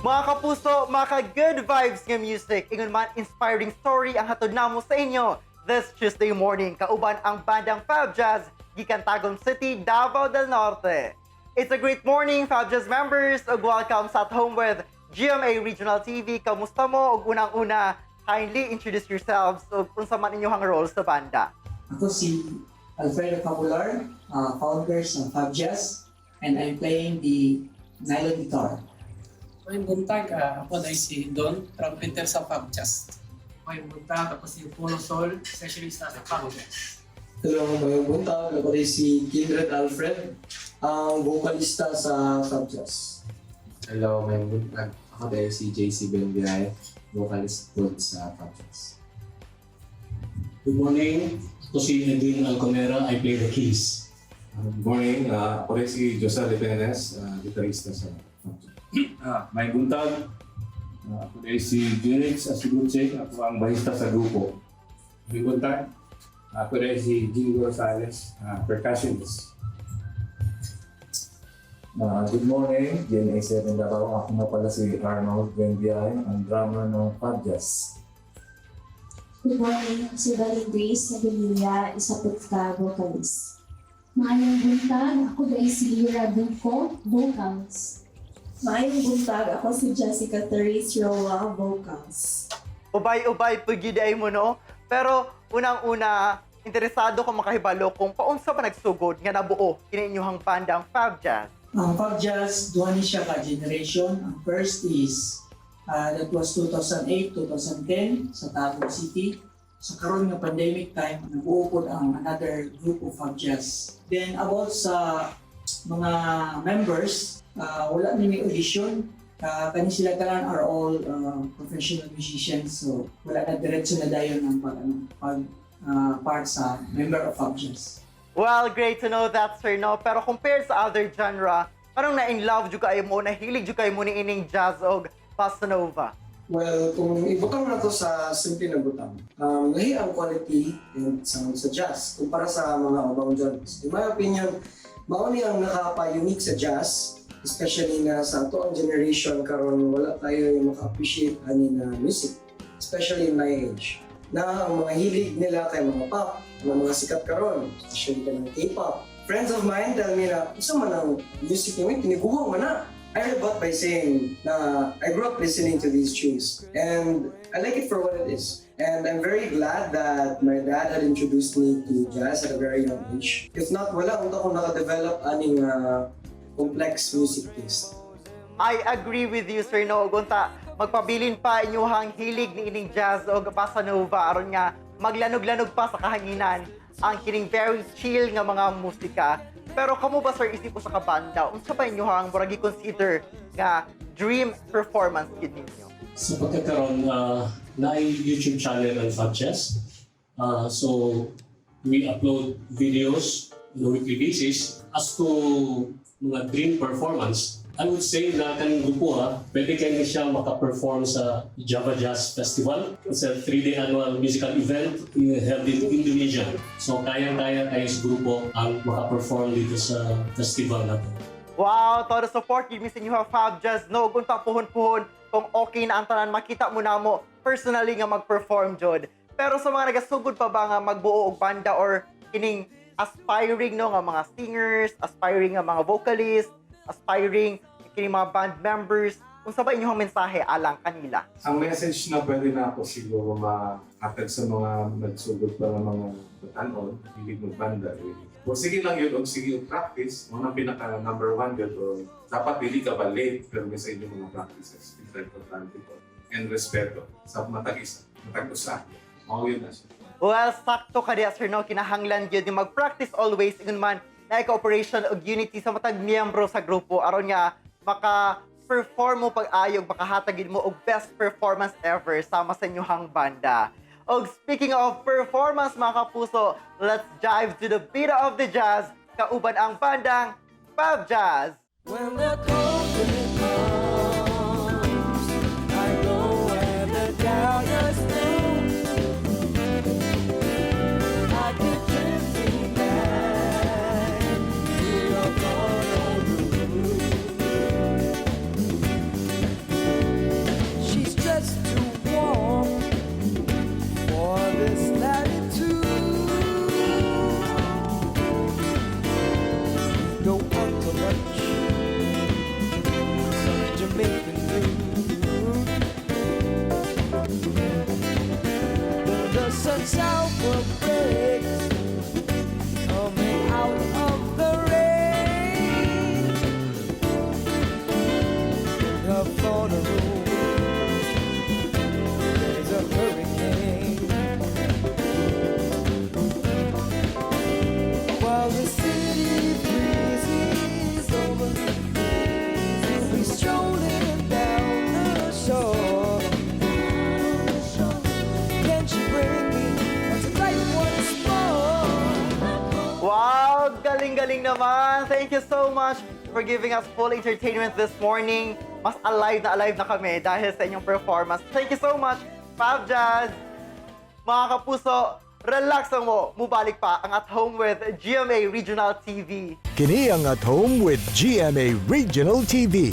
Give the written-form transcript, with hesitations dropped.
Mga kapuso, mga ka-good vibes nga music, ingon man inspiring story ang hatod namo sa inyo this Tuesday morning kauban ang bandang Fab Jazz gikan Tagum City, Davao del Norte. It's a great morning, Fab Jazz members, ug welcome sa At Home with GMA Regional TV. Kamusta mo? Ug unang-una, kindly introduce yourselves ug unsa man inyong role sa banda. Ako si Alfredo Cabular, founders ng Fab Jazz, and I'm playing the nylon guitar. Maayong buntag, ako na si Don, trumpeter sa Fab Jazz. Maayong buntag, ako si Polo Sol, sessionista sa Fab Jazz. Hello, maayong buntag. Ako rin si Kindred Alfred, ang vocalista sa Fab Jazz. Hello, maayong buntag. Ako diay si JC Benviay, vocalist po sa Fab Jazz. Good morning. Ako si Edwin Alconera. I play the keys. Good morning. Ako rin si Jose Lipenes, gitarista sa Fab Jazz. Maayong buntag. Ako diay si Junix Asiguche, ako ang bahista sa grupo. Maayong buntag. Ako diay si Jingo Rosales, percussionist. Good morning, GMA 7 Davao. Ako nga pala si Arnold Buenviaje, ang drummer ng Fab Jazz. Good morning, si Valing Grace Nabilia, isa po ka vocalist. Maayong buntag, ako diay si Lira Duco, vocals. Maayong buntag, ako si Jessica Therese Roa, vocals. Ubay-ubay po gyud ay mo, no? Pero unang-una, interesado ko makahibalo kung paunsa ba nagsugod nga nabuo kini inyong bandang Fab Jazz. Ang Fab Jazz, duha ni siya ka generation. Ang first is, that was 2008, 2010 sa Tagum City. Sa karon nga pandemic time, nabuo pod ang another group of Fab Jazz. Then about sa mga members, wala ni may audition. Kani sila tanan are all professional musicians, so wala na, diretso na dayon ang pag ano, pag part sa member of Fab Jazz. Well, great to know that, sir, no? Pero compared sa other genre, parang na-in love jud kayo mo, nahilig jud kayo mo ni ining jazz og bossa nova? Well, kung ibutang na to sa simple na butang, lahi ang quality and sound sa jazz kumpara sa mga ubang genres. In my opinion, mao ni ang nakapa-unique sa jazz, especially na sa ato ang generation karon wala tayo yung maka-appreciate ani na music, especially in my age. Na ang mga hilig nila kay mga pop, ang mga sikat karon, especially kanang K-pop. Friends of mine tell me na, "Unsa man ang music nimo, tiniguang man na." I rebut by saying na I grew up listening to these tunes and I like it for what it is. And I'm very glad that my dad had introduced me to jazz at a very young age. If not, wala unta akong naka-develop aning complex music taste. I agree with you, sir, no? Ug unta, magpabilin pa inyuhang hilig ni ining jazz og bossa nova aron nga maglanog-lanog pa sa kahanginan ang kining very chill nga mga musika. Pero kamo ba, sir, isip usa ka banda, unsa ba inyuhang murag i-consider nga dream performance gid ninyo? Sa pagkakaroon, naay YouTube channel ang Fab Jazz. So, we upload videos on a weekly basis. As to mga dream performance, I would say na kaning grupo ha, pwede kayo siya maka-perform sa Java Jazz Festival. It's a 3-day annual musical event held in Indonesia. So kayang-kaya kayo sa grupo ang maka-perform dito sa festival na to. Wow, todo support gid mi sa inyo Fab Jazz, no? Kung puhon-puhon, kung okay na ang tanan, makita mo na mo personally nga mag-perform jud. Pero sa mga nagasugod pa ba nga magbuo og banda or kining aspiring, no, nga mga singers, aspiring nga mga vocalists, aspiring kining mga band members, unsa ba inyong mensahe alang kanila? Ang message na pwede na ako siguro mahatag sa mga nagsugod pa ng mga batanon, hilig magbanda, eh, kung sige lang yun, o sige yung practice, mga pinaka number one yun, o dapat dili ka ba late pero may sa inyong mga practices. Importante po. And respeto sa matag isa, matag usa. Mao yun na siya. Well, sakto ka diya, sir, no? Kinahanglan gyud nga mag-practice always ingon man na cooperation ug unity sa matag miyembro sa grupo aron nga maka-perform mo pag-ayog, makahatag gid mo og best performance ever sama sa inyong banda. Og speaking of performance, mga kapuso, let's dive to the beat of the jazz kauban ang bandang Fab Jazz. When the cold comes, I go where the dahlias bloom. Like a drifting back to your corner room. Go out to lunch. Some Jamaican food. Then the sun's breaks coming out of the rain. In her Florida room, there's a hurricane. While the city freezes over, we'll be strolling down the shore. Can she bring me to life once more? Wow! Galing-galing naman! Thank you so much for giving us full entertainment this morning. Mas alive na kami dahil sa inyong performance. Thank you so much, Fab Jazz! Mga kapuso, relax lang mo. Mubalik pa ang At Home with GMA Regional TV. Kini ang At Home with GMA Regional TV.